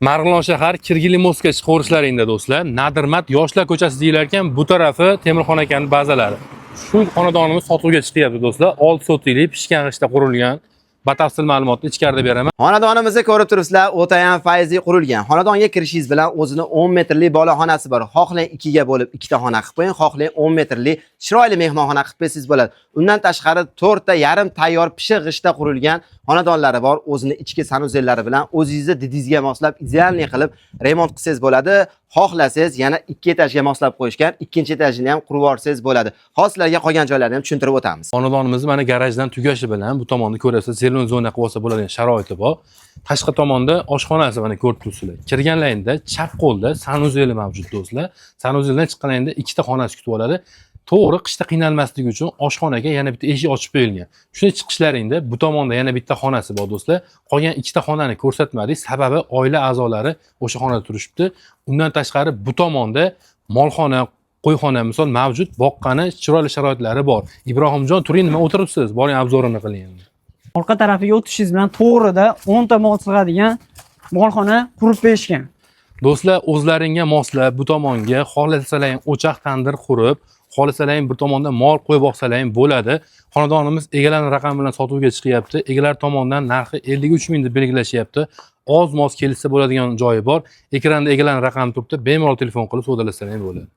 Marg'ilon shahar Kirgili Moskva chiqaverishlaringda, do'stlar, Nadirmat Yoshlar ko'chasi deyilar ekan, bu tarafi Temirxon akani bazalari. Shu xonadonimiz sotuvga chiqyapti, do'stlar. 6 sotixli pishgan g'ishtda qurilgan. Batafsil ma'lumotni ichkarida beraman. Xonadonimizni ko'rib turibsizlar, o'tayam fayzli qurilgan. Xonadonga kirishingiz bilan o'zini 10 metrli boloxonasi bor. Xohlang ikkiga bo'lib ikkita xona qilib qo'ying, xohlang 10 metrli chiroyli mehmonxona qilib qo'ysangiz bo'ladi. Undan tashqari to'rtta yarim tayyor pishiq g'ishtda qurilgan xonadonlari bor. O'zini ichki санузел lari bilan o'zingizni didingizga moslab, идеальный qilib remont qilsangiz bo'ladi. Xohlasangiz yana ikki etajga moslab qo'yishgan, ikkinchi etajini ham qurib yuborsangiz bo'ladi. Hozir sizlarga qolgan joylarni ham tushuntirib o'tamiz. Xonadonimizni mana garajdan tugashi bilan bu tomonni ko'rasiz, зелёный zona qilib olsa bo'ladigan sharoiti bor. Tashqi tomonda oshxonasi, mana ko'rib turibsizlar. Kirganlaringda chap qo'lda санузел i mavjud, do'stlar. Санузел dan chiqqanlaringda ikkita xonasi kutib oladi. To'g'ri, qishda qiynalmaslik uchun oshxonaga yana bitta eshik ochib qo'yilgan. Shunday chiqishlaringda bu tomonda yana bitta xonasi bor, do'stlar. Qolgan ikkita xonani ko'rsatmadik, sababi oila a'zolari o'sha xonada turishibdi. Undan tashqari bu tomonda molxona, qo'yxona misol mavjud, boqqani chiroyli sharoitlari bor. Ibrohimjon, turing, nima o'tiribsiz? Boring, обзор ini qiling. Orqa tarafiga o'tishingiz bilan to'g'rida 10 ta mol sig'adigan molxona qurib berishgan. Do'stlar, o'zlaringga moslab bu tomonga xohlasalaring o'choq, tandir qurib, xohlasalaring bir tomonda mol qo'yib boqsalaring bo'ladi. Xonadonimiz egalar raqami bilan sotuvga chiqyapti. Egalar tomonidan narxi 53 ming deb belgilashyapti. Oz moz kelishsa bo'ladigan joyi bor. Ekranda egalar raqami turibdi. Bemalol telefon qilib savdolasalaring bo'ladi.